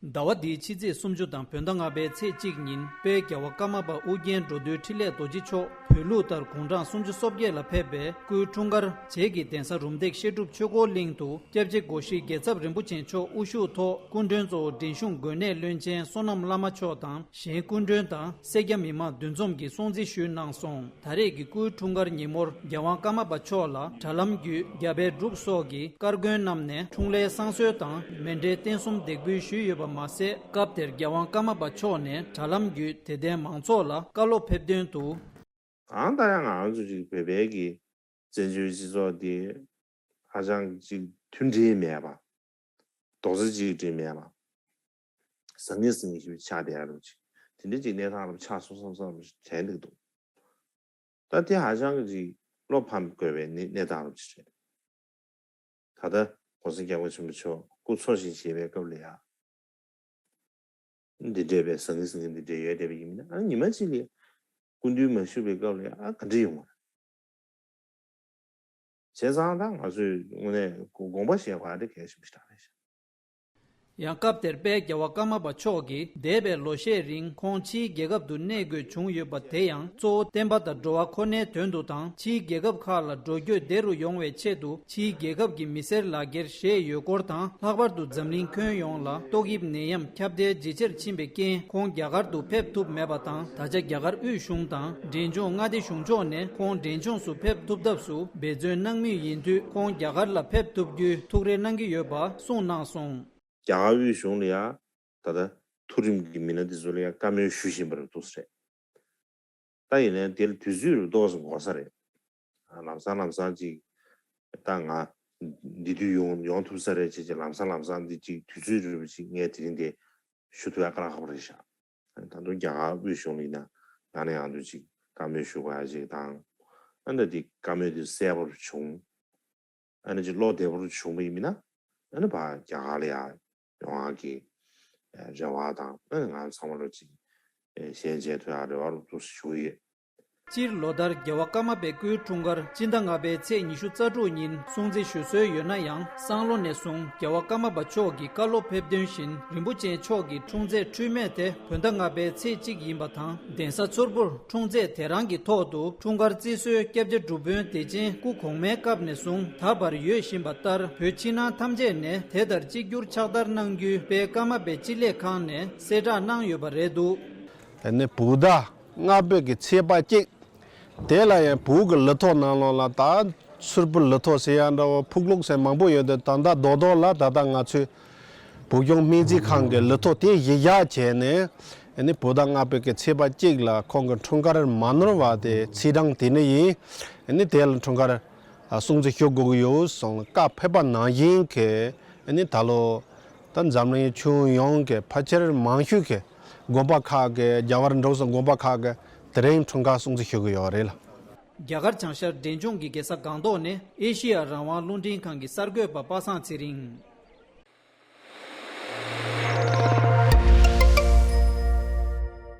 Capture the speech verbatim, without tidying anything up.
ཟླ་བ་འདིའི་ཕྱི་ཚེས་སུམ་ཅུ་དང་བོད་ཟླ་ལྔ་པའི་ཚེས་གཅིག་ཉིན་དཔལ་རྒྱལ་བ་ཀརྨ་པ་ཨོ་རྒྱན་འགྲོ་འདུལ་འཕྲིན་ལས་རྡོ་རྗེ་མཆོག་བོད་ལུགས་ལྟར་དགུང་གྲངས་སུམ་ཅུ་སོ་བརྒྱད་ལ་ཕེབས་པའི་སྐུའི་འཁྲུངས་སྐར་བྱེས་ཀྱི་གདན་ས་རུམ་བཏེག་བཤད་སྒྲུབ་ཆོས་འཁོར་གླིང་དུ་སྐྱབས་རྗེ་སྒོ་བཞི་རྒྱལ་ཚབ་རིན་པོ་ཆེ་མཆོག་དབུ་བཞུགས་ཐོག་སྐུ་མགྲོན་གཙོ་བོ་འབྲིང་གཞུང་དགོན་གནས་བློན་ཆེན་བསོད་ནམས་བླ་མ་མཆོག་དང་གཞན་སྐུ་མགྲོན་དང་སེར་སྐྱ་མི་མང་འདུ་འཛོམས་ཀྱིས་སྲུང་བརྩི་ཞུས་གནང་སོང་། ད་རེས་ཀྱི་སྐུའི་འཁྲུངས་སྐར་ཉིན་མོར་རྒྱལ་དབང་ཀརྨ་པ་མཆོག་ལ་དྲ་ལམ་བརྒྱུད་རྒྱ་བལ་འབྲུག་སོགས་ཀྱི་བཀའ་དགོན་རྣམས་ནས་འཁྲུངས་ལྷའི་བསང་གསོལ་དང་མཎྜལ་རྟེན་གསུམ་འདེགས་འབུལ་ཞུས་ཡོད་པ་མ་ཟད། སྐབས་དེར་རྒྱལ་དབང་ཀརྨ་པ་མཆོག་ནས་དྲ་ལམ་བརྒྱུད་དད་ལྡན་མང་ཚོགས་ལ་བཀའ་སློབ་ཕེབས་དོན་དུ། གང་ལྟར་ཡང་ང་རང་ཚོ་ཅིག་བོད་པའི་གི་བཙན་བྱོལ་སྤྱི་ཚོགས་འདི་ཧ་ཅང་ཅིག་མཐུན་སྒྲིལ་མེད་པ། རྡོག་རྩ་གཅིག་སྒྲིལ་མེད་པ། ཟང་ངེ་ཟིང་ངེ་ཞིག་ཆགས་བསྡད་ཡ་རུ་ཅིག་དེ་འདྲ་ཅིག་གནས་སྟངས་རུ་ཆགས་སོང་བསམ་བསམ་དྲན་འདུག་ད་དེ་ཧ་ཅང་གི་ཅིག་བློ་ཕམ་དགོས་པའི་གནས་གནས་སྟངས་རུ་ཅིག་རེད། ད་ལྟ་གོང་ས་སྐྱབས་མགོན་ཆེན་པོ་མཆོག་སྐུ་འཚོ་ཞིང་གཞེས་པའི་སྐབས་ལ་ཡ། འདི་འདྲས་པའི་ཟང་ངེ་ཟིང་ངེ་འདི་འདྲས་ཡོད་བསྡད་པ་ཡིན་ན་ཨ་ཉི་མ་གཅིག་ལ་སྐུ་མདུན་མ་བཞུགས་པའི་སྐབས་ལ་ཨ་ག་འདྲས་ཡོང་བ་རེད། བྱས་ཙང་ད་ང་ཚོས་དངོས་གནས་དགོངས་པ་བཞེས་དགོས་ཨ་འདྲ་གལ་ཆེན་པོ་ཞིག་རེད་ཤག་ཡང་སྐབས་དེར་དཔལ་རྒྱལ་བ་ཀརྨ་པ་མཆོག་གིས་འདས་པའི་ལོ་ཤས་རིང་ཁོང་ཕྱིའི་རྒྱལ་ཁབ་ཏུ་གནས་དགོས་བྱུང་ཡོད་པ་དེ་ཡང་གཙོ་བོ་བསྟན་པ་དང་འགྲོ་བ་ཁོ་ནའི་དོན་དུ་དང་ཕྱིའི་རྒྱལ་ཁབ་ཁག་ལ་འགྲོ་སྐྱོད་བདེ་རུ་ཡོང་བའི་ཆེད་དུ། ཕྱིའི་རྒྱལ་ཁབ་ཀྱི་མི་སེར་ལག་འཁྱེར་བཞེས་ཡོད་སྐོར་དང་། ལྷག་པར་དུ་འཛམ་གླིང་ཁྱོན་ཡོངས་ལ་ཏོག་དབྱིབས་ནད་ཡམས་ཁྱབ་གདལ་ཇེ་ཆེར་ཕྱིན་པའི་རྐྱེན་ཁོང་རྒྱ་གར་དུ་ཕེབས་ཐུབ་མེད་པ་དང་། ད་ཆ་རྒྱ་གར་དབུས་གཞུང་དང་འབྲས་ལྗོངས་མངའ་སྡེ་གཞུང་ཕྱོགས་ནས་ཁོང་འབྲས་ལྗོངས་སུ་ཕེབས་ཐུབ་ཐབས་སུ་འབད་བརྩོན་གནང་མུས་ཡིན་དུས་ཁོང་རྒྱ་གར་ལ་ཕེབས་ཐུབ་རྒྱུའི་ཐུགས་རེ་གནང་གི་ཡོད་པ་གསུངས་གནང་སོང་། རྒྱ་གར་དབུས་གཞུང་ལ་ཡང་ད་ལྟ་མཐོ་རིམ་གྱི་མི་སྣ་འདི་ཚོ་ལ་ཡང་བཀའ་མོལ་ཞུ་བཞིན་པ་རེད་འདུག་ཟེར། ད་ཡིན་ནའི་དེ་ལ་དུས་ཚོད་རུ་ཏོག་ཙམ་འགོར་ས་རེད། ལམ་སང་ལམ་སང་ཅིག་ད་ང་འདི་དུས་ཡོང་ཡོང་ཐུབ་ས་རེད་ཅེས་ཅིག་ལམ་སང་ལམ་སང་འདི་ཅིག་དུས་ཚོད་རུ་ཅིག་ངས་དེ་རིང་འདི་ཞུ་ཐུབ་ཡ་དཀའ་ལས་ཁག་པོ་རེད་ཤག་ད་དུང་རྒྱ་གར་དབུས་གཞུང་ལ་ཡིན་ན་ཡང་ནས་ཡང་དུ་ཅིག་བཀའ་མོལ་ཞུ་དགོས་ཡ་ཅིག་དང་། ཨ་ནི་འདི་བཀའ་མོལ་འདི་གསལ་པོར་བྱུང་། ཨ་ནི་ཅིག་བློ་བདེ་པོར་བྱུང་བ་ཡིན་ན། ཨ་ནི་ཕར་རྒྱ་གར་ལ་ཡང་ཡོང་ཡག་གི་རེ་བ་དང་། ཨ་ནི་ང་ཚང་མ་ལོ་ཅིག་ཞལ་མཇལ་ཐུབ་ཡག་རེ་བ་རུ་ཏུ་ཞུ་ཡོད། སྤྱིར་ལོ་ལྟར་རྒྱལ་བ་ཀརྨ་པའི་སྐུའི་འཁྲུངས་སྐར་སྤྱི་ཟླ་ལྔ་པའི་ཚེས་ཉི་ཤུ་རྩ་དྲུག་ཉིན་སྲུང་བརྩི་ཞུ་སྲོལ་ཡོད་ན་ཡང་། སང་ལོ་ནས་བཟུང་རྒྱལ་བ་ཀརྨ་པ་མཆོག་གི་བཀའ་སློབ་ཕེབས་དོན་བཞིན་རིན་པོ་ཆེ་མཆོག་གི་འཁྲུངས་ཚེས་འཁྲུལ་མེད་དེ་བོད་ཟླ་ལྔ་པའི་ཚེས་གཅིག་ཡིན་པ་དང་། གདན་ས་མཚུར་ཕུར་འཁྲུངས་ཚེས་དེ་རང་གི་ཐོག་ཏུ་འཁྲུངས་སྐར་བརྩི་སྲོལ་སྐྱབས་རྗེ་སྒྲུབ་དཔོན་བདེ་ཆེན་སྐུ་གོང་མའི་སྐབས་ནས་བཟུང་ད་བར་ཡོད་བཞིན་པ་ལྟར། བོད་ཕྱི་ནང་ཐམས་ཅད་ནས་དེ་ལྟར་གཅིག་གྱུར་ཕྱག་བསྟར་གནང་རྒྱུའི་དཔལ་ཀརྨ་པའི་སྤྱི་ལས་ཁང་ནས་གསལ་བསྒྲགས་གནང་ཡོད་པ་རེད་འདུག་ཨ་ནི་བོད་ཟླ་ལྔ་པའི་གི་ཚེས་པ་གཅིག་དེ་ལ་ཡང་བོད་ཀྱི་ལོ་ཐོ་ནང་ལོགས་ལ་ད་མཚུར་ཕུར་ལོ་ཐོ་ཟེར་ཡ་འདྲ་བོ་ཕུག་ལུག་ཟེར་མང་པོ་ཡོད་དེ། ད་ལྟ་རྡོག་རྡོག་ལ་ད་ལྟ་ང་ཚོས་བོད་སྐྱོང་སྨན་རྩིས་ཁང་གི་ལོ་ཐོ་དེ་གཞི་བཞག་བྱས་ནས། ཨ་ནི་བོད་ཟླ་ལྔ་པའི་གི་ཚེས་པ་གཅིག་ལ་ཁོང་གི་འཁྲུངས་སྐར་མ་ནོར་བ་དེ་ཚེས་གྲངས་དེ་ནས་ཡིན། ཨ་ནི་དེ་ལ་འཁྲུངས་སྐར་སྲུང་བརྩི་ཞུ་དགོས་ཀྱི་ཡོད་གསུངས་ལ་བཀའ་ཕེབས་པ་ནང་བཞིན་གྱི། ཨ་ནི་ད་ལོ་ད་འཛམ་གླིང་ཁྱོན་ཡོངས་ཀྱི་ཕལ་ཆེར་མང་ཤོས་ཀྱི་དགོན་པ་ཁག་གི་རྒྱ་གར་འབྲུག་སོགས་དགོན་པ་ཁག་གི་དེ་རིང་འཁྲུངས་སྐར་སྲུང་བརྩི་ཞུ་གི་ཡོད་རེད་ལ། རྒྱ་གར་བྱང་ཤར་འབྲས་ལྗོངས་ཀྱི་རྒྱལ་ས་སྒང་ཏོག་ནས་ཨེ་ཤེ་ཡ་རང་དབང་རླུང་འཕྲིན་ཁང་གི་གསར་འགོད་པ་པ་སངས་ཚེ་རིང་།